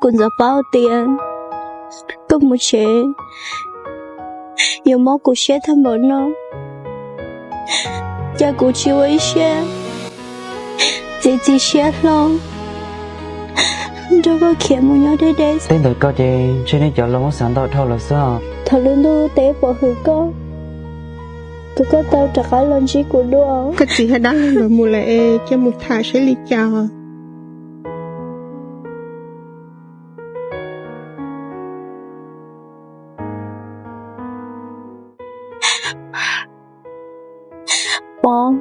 Kuv ntxov paub tias koj mus tsev yuav mob kuv siab tag npaum no, cas kuv tsis ua ib siab txiav txim siab hlo nrog koj khiav mus nyob deb deb. Tej ntawd koj ces ntshe nej cov laus muab xav ntau dhau lawm xwb. Thaum lub ntuj teb pom hwm koj, kom koj tau rov qab los ntsib kuv dua. Koj txiv hais dab laug nkawd mus lawm es cia mus tham saib li cas. Pov,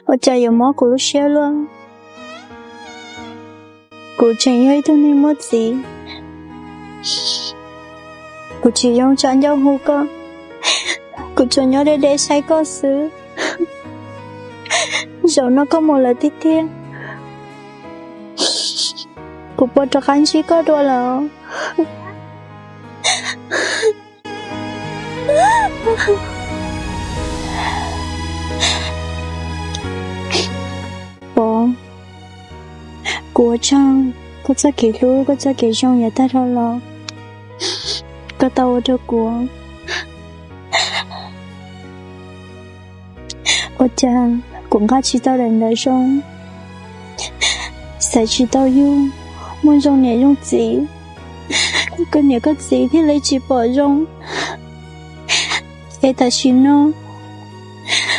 ua cas yuav mob kuv lub siab luaj? Kuv tseem yog ib tug neeg muaj txiv, kuv tsis zoo tsa ncauj hu koj, kuv tsuas nyob deb deb saib koj xwb. Zaum no koj mus lawm tiag tiag, kuv puas rov qab ntsib koj dua lawm? Pov, kuv ua tsaug koj txoj kev hlub, koj txoj kev zoo yav tag dhau los koj tau ua rau kuv. Ua cas kuv nqa tsis tau daim ntawv zoo, xaiv tsis tau yug muaj zoo niam zoo txiv, koj niam koj txiv thiaj li tsis pom zoo, es tam sim no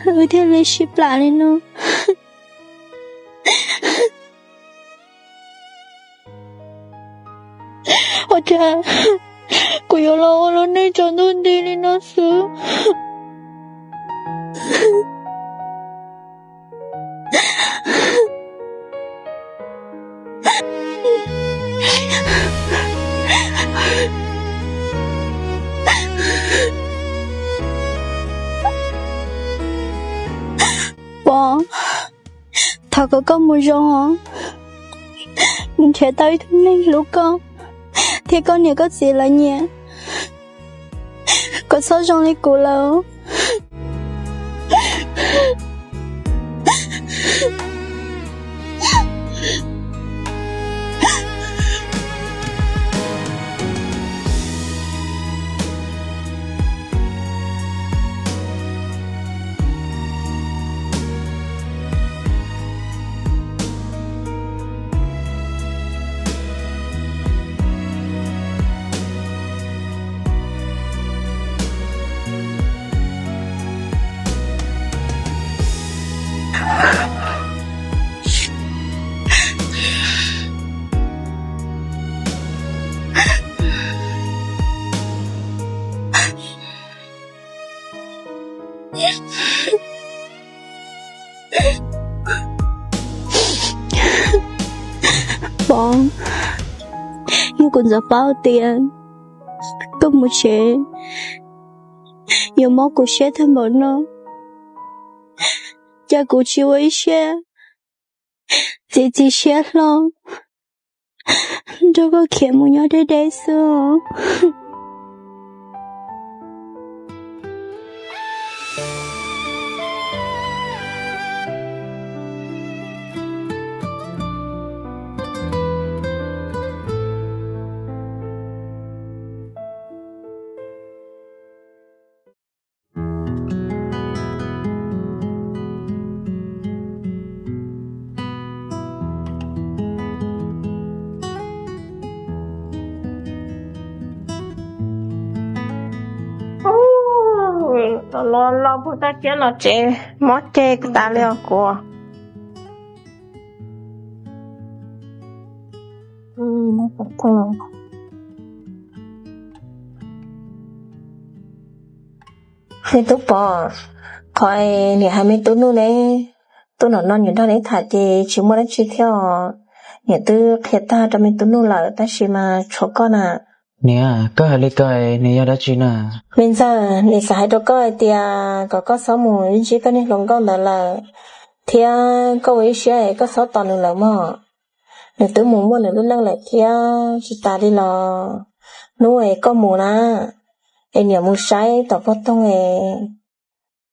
wb thiaj li sib plam li no. Ua cas kuv yuav los ua lub neej tsaus ntuj nti li no xwb? Pov, thov kom koj mus zoo os, mus nrhiav tau ib tug neeg hlub koj thiab koj niam koj txiv lawv nyiam, kom txhob zoo li kuv lawm. Pov, yog kuv ntxov paub tias koj mus tsev yuav mob kuv siab tag npaum no, cas kuv tsis ua ib siab txiav txim siab hlo nrog koj khiav mus nyob deb deb xwb os. Los los puag taj ciab los tsev mob ceg tas li os kuv. Me tub Pov, qhov niam hais me tub Nuj ne, tub nom no niam nrog neb tham ces tsis muaj dab tsi thiab os. Niam twb qhia tag rau me tub Nuj lawm tab sis mas tshuav koj na. Niam, koj hais li ko nws yog dab tsi na? Me ntxawg, niam xav hais rau koj hais tias kom koj txhob mus ntsib koj niag hluas nkauj ntawd lawm, thiab koj ua ib siab es koj txhob tos nws lawm mog. Nws twb mus muaj nws lub neej lawm thiab tsis tas li los hnub es koj mus na, es niam mus saib tom pog Toog es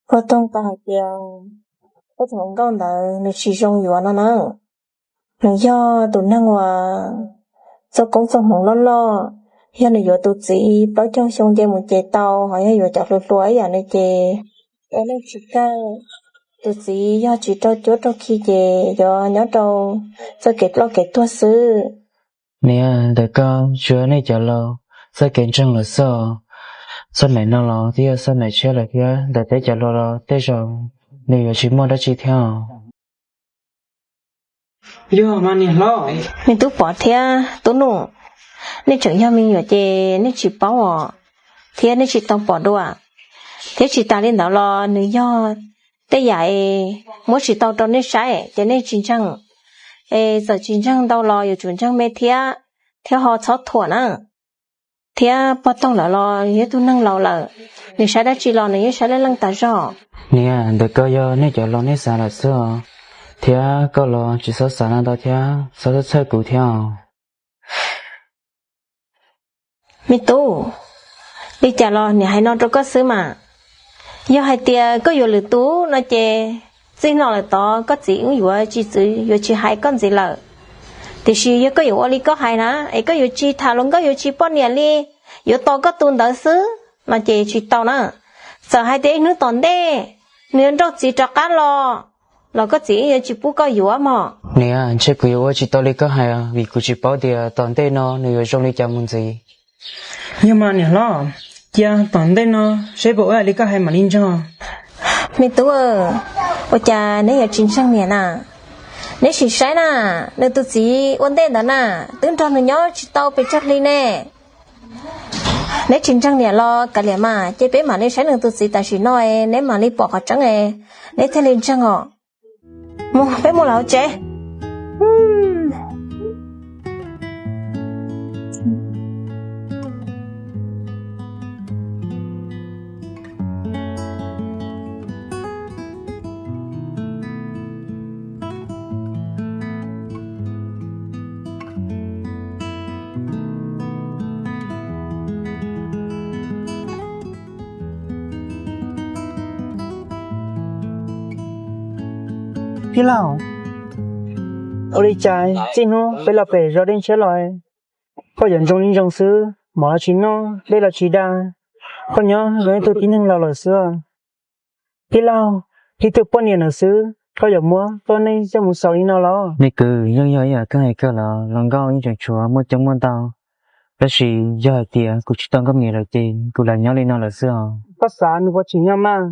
pog Toog tau hais tias koj tus hluas nkauj ntawd nws tsis zoo yuav no na. Nws yog tus neeg uas txoj koob txoj hmoov loj loj, yog nws yuav tus txiv plaub caug xyoo nce mus ces tau, ho yog yuav cov hluas hluas ib yam nws ces ua neej tsis kawg. Tus txiv yog tsis rau cuab rau khi ces yuav nyob rau txoj kev ploj kev tuag xwb. Niam, ntawm koj tsuas nej cov laus txoj kev ntseeg lawm xwb. Xab maim no los twb yog xab maim tshiab lawm thiab, ntawm peb cov hluas los tej zaum nws yuav tsis muaj dab tsi thiab. Yog mas niam hlob. Me tub Pov thiab tub Nuj, nej tseem yog me nyuam ces nej tsis paub os, thiab nej tsis tau pom dua. Thiab tsis tas li ntawd los nws yog tej yam es muab tsis tau rau nej saib ces nej tsis ntseeg. Es txawm tsis ntseeg ntau los yuav tsum ntseeg me thiab, thiab ho txhob thuam na. Thiab pog Toog lawm los yog ib tug neeg laus lawm, nws saib dab tsi los nws yeej saib leej leej tas zog. Niam, ntawm koj yog nej cov laus nej xav lawm xwb os, thiab koj los tsis txhob xav no ntau thiab txhob txhawj kuv thiab os. Me tub, li cas los niam hais no rau koj xwb mas. Yog hais tias koj yuav lwm tus no ces txij no lawm tod koj txiv wb yuav tsis txwv yuav tsis hais koj ntxiv lawm. Tiam sis yog koj yuav ua li koj hais na, es koj yuav tsis tham hluas nkauj yuav tsis poj niam li, yuav tos koj tus ntawd xwb no ces tsis tau na. Txawm hais tias ib hnub tom ntej nws yuav nrauj txiv rov qab los, los koj txiv wb yuav tsis pub koj yuav mog. Niam, ntshe kuv yuav ua tsis tau li koj hais vim kuv tsis paub tias tom ntej no nws yuav zoo li cas mus ntxiv. Yog mas niam hlob, cia tom ntej no seb puas ua li koj hais mam li ntseeg. Me tub, ua cas neb yuav tsis ntseeg niam na? Neb sim saib na, nws tus txiv ua ntej ntawd na, twb nrog nws nyob tsis tau pes tsawg hli ne. Neb tsis ntseeg niam los kav liam mas, ces peb mam li saib nws tus txiv tam sim no, neb mam li pom qhov tseeb, neb thiaj li ntseeg os. Mus, peb mus lawm hauv tsev. Tij laug, ua li cas txij hnub peb los pem zos Dej Ntshiab los, koj yuav ntsoov li ntsoov xwb, mov los tsis noj, dej los tsis da, koj nyob zoo ib tug tib neeg laus lawm xwb. Tij laug, ib tug poj niam ntawd xwb, koj yuav muab koj neej coj mus xaus li no los? Me kwv, yeej yog ib yam koj hais kawg los, hluas nkauj yeej tseem tshuav muaj coob muaj ntau, tab sis yog hais tias kuv tsis tau Nkauj Mim lawm ces kuv lam nyob li no lawm xwb os. Koj xav nws puas tsim nyog mas?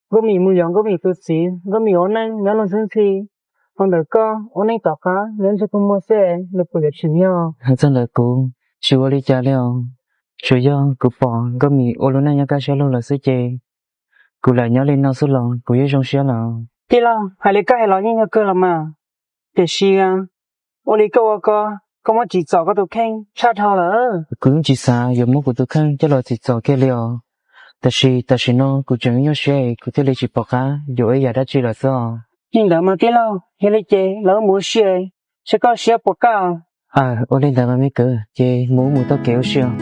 Nkauj Mim mus yuav Nkauj Mim tus txiv, Nkauj Mim ua neej nyob luag ntxhwb ntxhi, ho ntawm koj ua neej tom qab nyob ntsej kua muag xwb, nws puas yuav tsim nyog? Hais txog ntawm kuv, tsis ua li cas li os, tsuas yog kuv pom Nkauj Mim ua lub neej nyob kaj siab lug lawm xwb ces kuv lam nyob li no xwb los kuv yeej zoo siab lawm. Tij laug, hais li koj hais los yeej yog kawg los mas, tiam sis ua li koj ua ko, koj muab tsim txom koj tus kheej tshaj dhau lawm. Kuv yeej tsis xav yuav muab kuv tus kheej coj los tsim txom kiag li os, tab sis tam sim no kuv tseem nyuaj siab kuv thiaj li tsis pom qab yuav ib yam dab tsi lawm xwb os. Li ntawd mas tij laug, yog li ces los wb mus ua si, saib koj siab puas kaj. Aw, ua li ntawd mas me kwv, ces mus wb mus taug kev ua si os.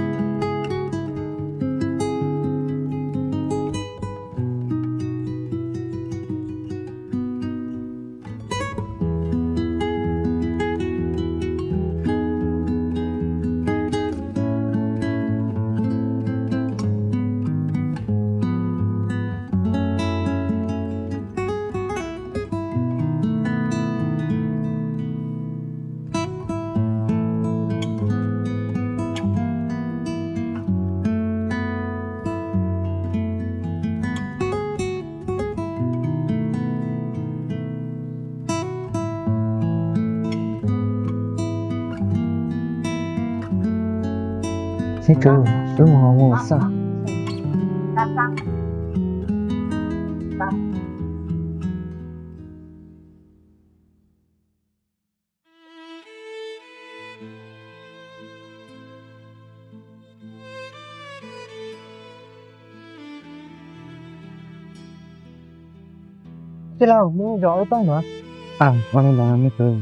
Sib kawg, wb mus hauv mus xwb. Tij laug, muab zov ib tog no. Ua li ntawd me kwv.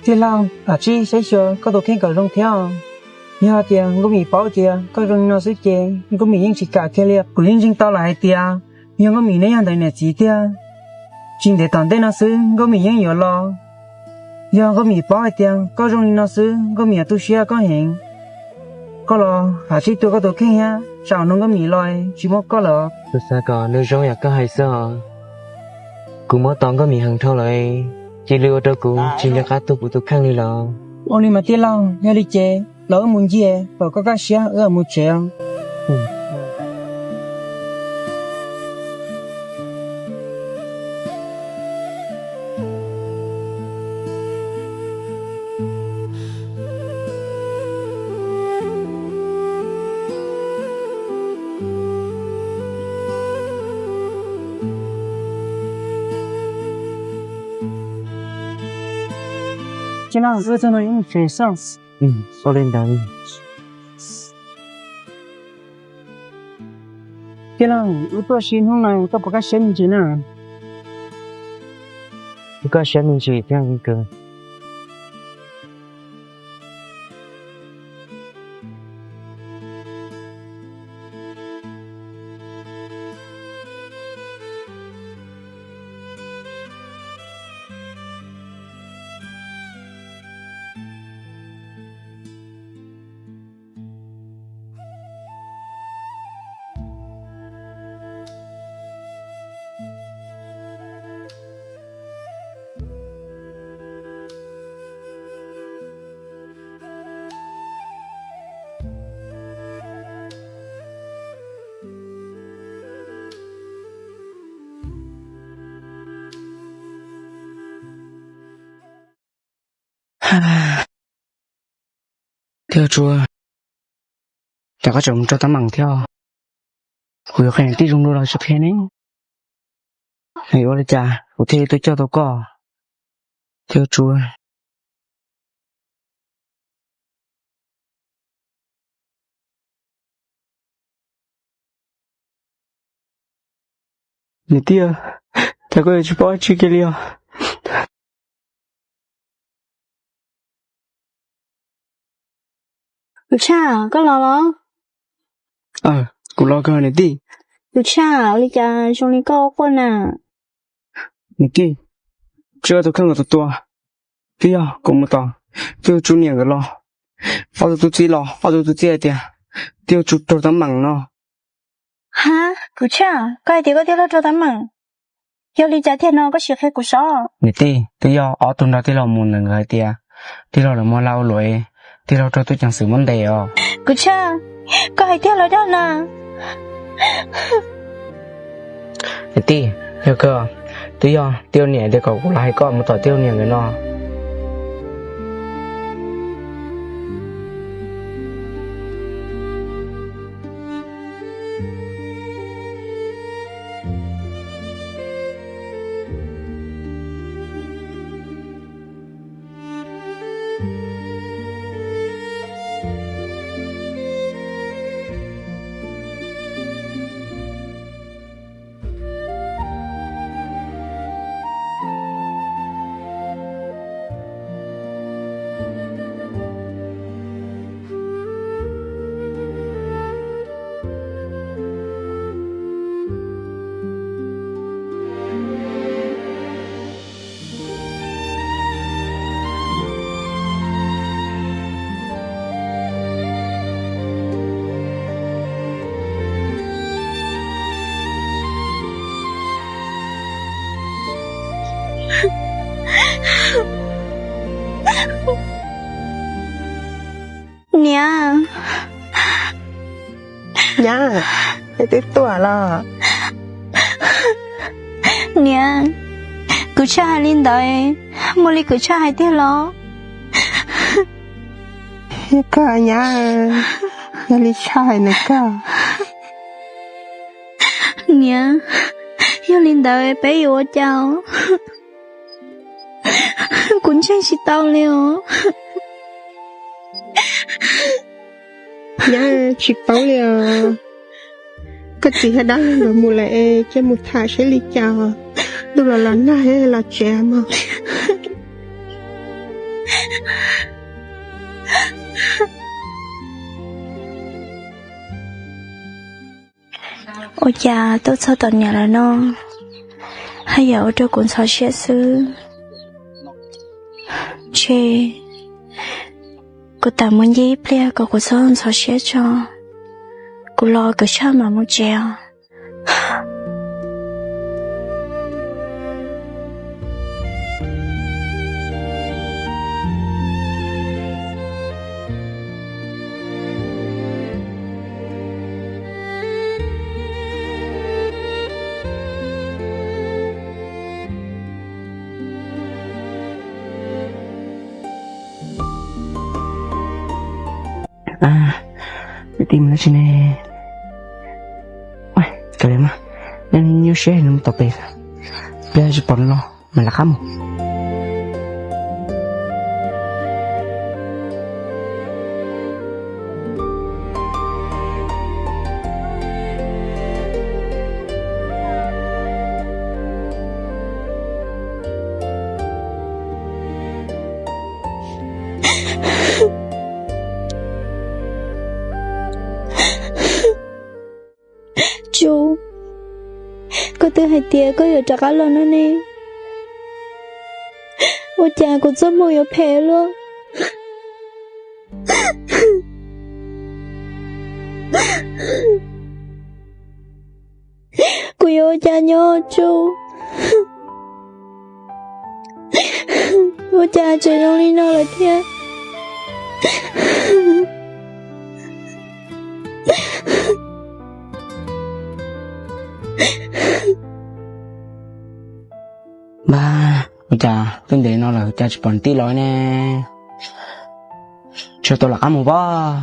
Tij laug, lam tsib saib xyuas koj tus kheej kom zoo thiab os. Yog hais tias Nkauj Mim paub tias koj zoo li no xwb ces Nkauj Mim yeej tsis kam kiag li. Kuv yeej ntseeg tau lawm hais tias yog Nkauj Mim neb yog ntawm niam txiv tiag, tsis ntev tom ntej no xwb Nkauj Mim yeej yuav los. Yog Nkauj Mim paub hais tias koj zoo li no xwb Nkauj Mim yuav tu siab koj heev. Koj los haj tsij tua koj tus kheej thiab, tsam no Nkauj Mim los tsis muaj koj lawm. Kuv xav kom nws zoo yam koj hais xwb os. Kuv mob tos Nkauj Mim heev dhau lawm, cia li ua rau kuv tsis nco qab tua kuv tus kheej li lawm. Ua li mas tij laug, yog li ces los wb mus ncig, kom koj kaj siab wb mam mus tsev os. Tij laug, wb tuaj no yeej tsev xwb. Ua li ntawd. Tij laug, wb tuaj sim hnub no koj puas kaj siab me ntsis na? Kuv kaj siab me ntsis thiab nkawd. Tij laug Tsua, cas koj tseem mus rau teeb meem thiab? Kuv yuav qhia niam tij zoo dua los tsis qhia ne? Es ua li cas kuv thiaj li tuaj coj tau koj? Tij laug Tsua. Niam tij, cas koj yuav tsis paub dab tsi kiag li os? Kuv Tshaj, koj los los? Kuv los kawg niam tij. Kuv Tshaj, ua li cas zoo li koj ua quaj na? Niam tij, tsis ua tus kheej kom tus tua. Twb yog kuv mus tom tij laug Tsua niam nkawd los, ob tug tub txib los, ob tug tub txib hais tias tij laug Tsua raug teeb meem no. Ha, Kuv Tshaj, koj hais tias koj tij laug raug teeb meem, yog li cas tiag no koj sim qhia kuv saib. Niam tij, twb yog ob tug nrog tij laug mus ntawd nkawd hais tias tij laug lawv muab laj ua luam, tij laug raug tub ceev xwm muab ntes os. Kuv Tshaj, koj hais tiag los dag na? Niam tij, yog kawg, twb yog tij laug niam tias kom kuv los hais koj mus tom tij laug niam nkawd no. Niam. Nyab, es twb tuaj los? Niam, Kuv Tshaj hais li ntawd, muaj li Kuv Tshaj hais tiag los? Koj nyab, yog li Tshaj hais ntawd koj. Niam, yog li ntawd peb yuav ua cas? Kuv ntseeg tsis tau li os. Nyab, tsis paub li os. Koj txiv thiab dab laug nkawd mus lawm es cia mus tham saib li cas. Ntuj los los nag los tsev mog. Ua cas tuaj txog tom niam lawm no, haj yam ua rau kuv ntxhov siab xwb. Tseg, kuv tawm mus ncig ib pliag kom kuv txhob ntxhov siab tso. Kuv los kuv tshaj mam mus tsev os. Kwv tij, mus dab tsi ne? Kav liam mas, nej nyuaj siab no mus tom pem, pliag tsis pom nws los mas lawv qab mus. Tsu, koj twb hais tias koj yuav rov qab los no ne, ua cas kuv txoj hmoo yuav phem luaj? Kuv yuav ua cas nyob Tsu? Ua cas tseem zoo li no lawm thiab? Npag, ua cas twb ntev no lawm cas tsis pom niam tij los ne? Tsis tau lam qab mus pab.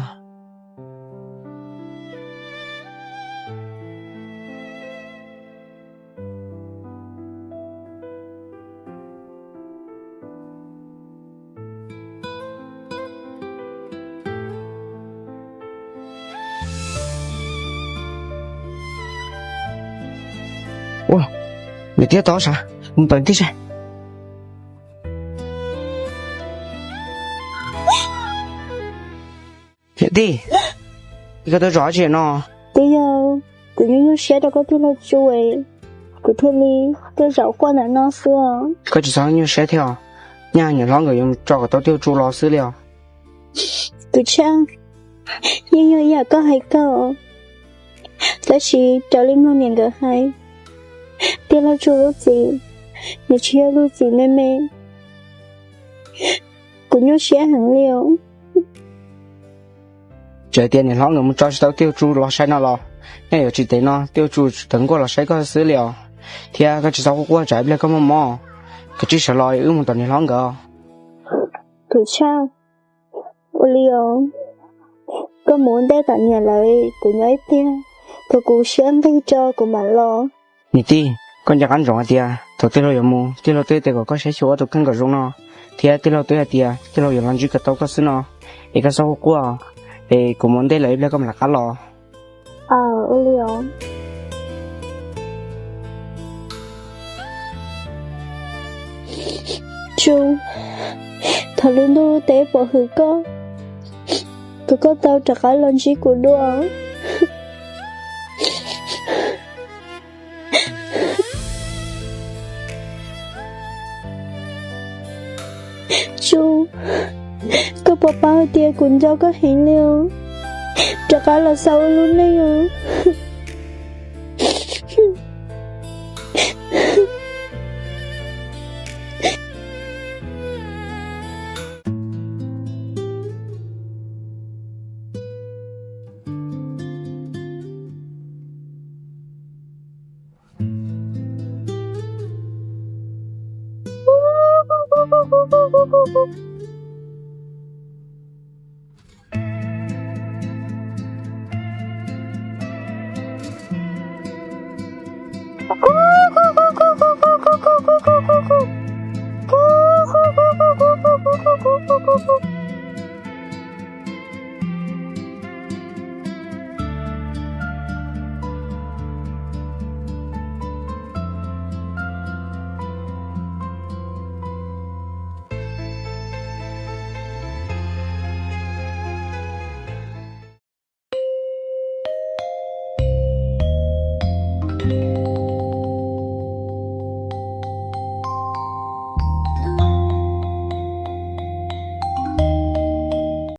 Ua, niam tij tau sav, mus tom tij saib. Niam tij, koj tuaj zov dab tsi no? Twb yog kuv nyuaj nyuaj siab rau koj tij laug Tsu, kuv thiaj li tuaj zaum quaj ntawm no xwb os. Koj tsis txhob nyuaj siab thiab os, nyaj niam hlob nkawd yuav mus tso kom tau tij laug Tsu los xwb li os. Kuv tshaj, yeej yog yam koj hais kawg, tab sis raws li mloog niam nkawd hais, tij laug Tsu lub txim, nws tsis yog lub txim me me. Kuv nyuaj siab heev li os. Txawm tias niam hlob nkawd mus tso tsis tau tij laug Tsu los sai no los, nej yuav tsis tev no tij laug Tsu tawv nkuaj los saib koj xwb li os. Thiab koj tsis txhob quaj quaj, tsam ib pliag koj muaj mob, koj cia li sawv los wb mus tom niam hlob nkawd. Kuv tshaj, ua li os, koj mus ua ntej tom niam lawv, kuv nyob ib pliag, thaum kuv siab nqig tso kuv mam los. Niam tij, koj nco qab ntsoov hais tias thaum tij laug yuav mus, tij laug twb hais tias kom koj saib xyuas ua tus kheej kom zoo no, thiab tij laug twb hais tias tij laug yuav los ntsib kom tau koj xwb no, es koj txhob quaj quaj, es kuv mus ua ntej lawm ib pliag koj mam rov qab los. Ua li os. Tsu, thov lub ntuj lub teb pov hwm koj, kom koj tau rov qab los ntsib kuv dua. Tsu, koj puas paub hais tias kuv nco koj heev li os, rov qab los xav ua lub neej os.